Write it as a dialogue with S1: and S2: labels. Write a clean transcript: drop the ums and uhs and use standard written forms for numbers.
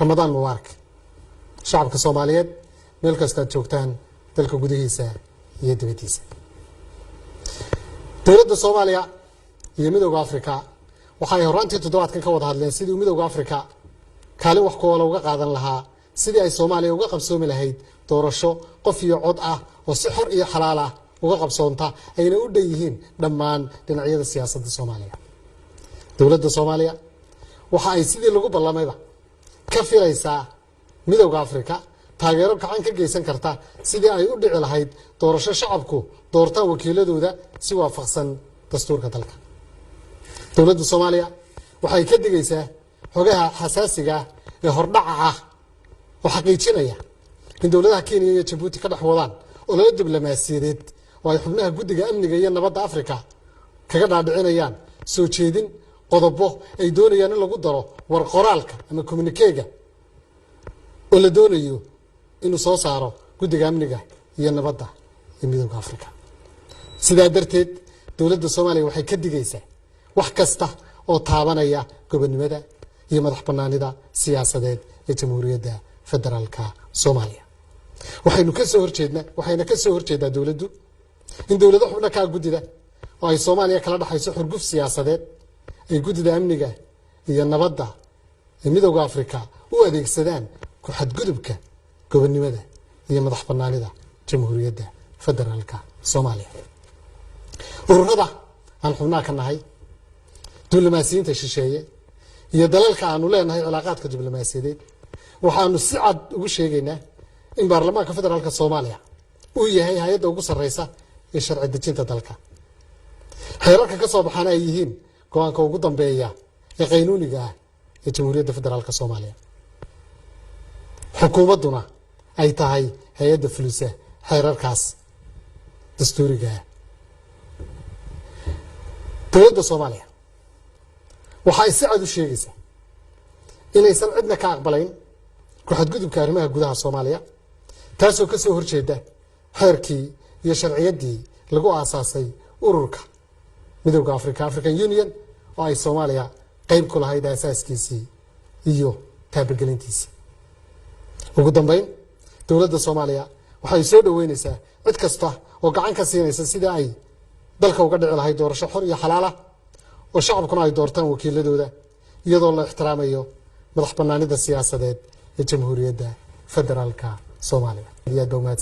S1: Ramadaan mubaarak, shacabka Soomaaliyeed meel kastaad joogtaan, dalka gudihiisa iyo dibaddiisa. Dowladda Soomaaliya iyo Midowda Africa waxay horraantii toddobaadkan ka wada hadleen sidii Midowda Africa kaalin wax ku ool ah uga qaadan lahaa sidii ay Soomaaliya uga qabsoomi lahayd doorasho qof iyo cod ah oo si xor iyo xalaal ah uga qabsoonta, ayna u dhan yihiin dhammaan dhinacyada siyaasadda Soomaaliya. Dowladda Soomaaliya waxa ay sidii lagu ballamayba ka filaysaa Midowda Africa taageero gacan ka geysan karta sidii ay u dhici lahayd doorasho shacabku doortaan wakiiladooda si waafaqsan dastuurka dalka. Dowladda Soomaaliya waxay ka digaysaa xogaha xasaasiga ah ee hordhaca ah oo xaqiijinaya in dowladaha Kenya iyo Jabuuti ka dhex wadaan ololo diblomaasiyadeed oo ay xubnaha Guddiga Amniga iyo Nabadda Afrika kaga dhaadhicinayaan soo jeedin qodobo ay doonayaan in lagu daro war qoraalka ama communiqué-ga oo la doonayo inuu soo saaro Guddiga Amniga iyo Nabadda ee Midowda Afrika. Sidaa darteed, dowladda Soomaaliya waxay ka digaysaa wax kasta oo taabanaya gobonnimada iyo madax banaanida siyaasadeed ee Jamhuuriyadda Federaalka Soomaaliya. Waxaynu ka soo horjeednaa, waxayna ka soo horjeedaa dowladdu in dowlado xubno kaa guddida oo ay Soomaaliya kala dhexayso xurguf siyaasadeed ay Guddida Amniga iyo Nabadda ee Midowda Afrika u adeegsadaan ku xadgudubka gobonnimada iyo madax banaanida Jamhuuriyadda Federaalka Soomaaliya. Ururada aan xubnaha ka nahay, diblomaasiyiinta shisheeye iyo dalalka aanu leenahay cilaaqaadka diblomaasiyadeed waxaanu si cad ugu sheegaynaa in Baarlamaanka Federaalka Soomaaliya uu yahay hay'adda ugu sarreysa ee sharci dejinta dalka, xeerarka ka soo baxaana ay yihiin go'aanka ugu dambeeya ee qaynuuniga ah ee Jamhuuriyadda Federaalka Soomaaliya, xukuumadduna ay tahay hay'adda fulisa xeerarkaas dastuuriga ah. Dowladda Soomaaliya waxa ay si cad u sheegaysaa inaysan cidna ka aqbalayn ku-xadgudubka arrimaha gudaha Soomaaliya, taasoo ka soo horjeeda xeerkii iyo sharciyaddii lagu aasaasay ururka Midowda Africa, African Union, oo ay Soomaaliya qeyb ku lahayd aasaaskiisii iyo taabagelintiisii. Ugu dambeyn, dowladda Soomaaliya waxay soo dhoweyneysaa cid kasta oo gacan ka siinaysa sidii ay dalka uga dhici lahayd doorasho xor iyo xalaal ah oo shacabkuna ay doortaan wakiiladooda, iyadoo la ixtiraamayo madax banaanida siyaasadeed ee Jamhuuriyadda Federaalka Soomaaliya. Aad baa umahadsan.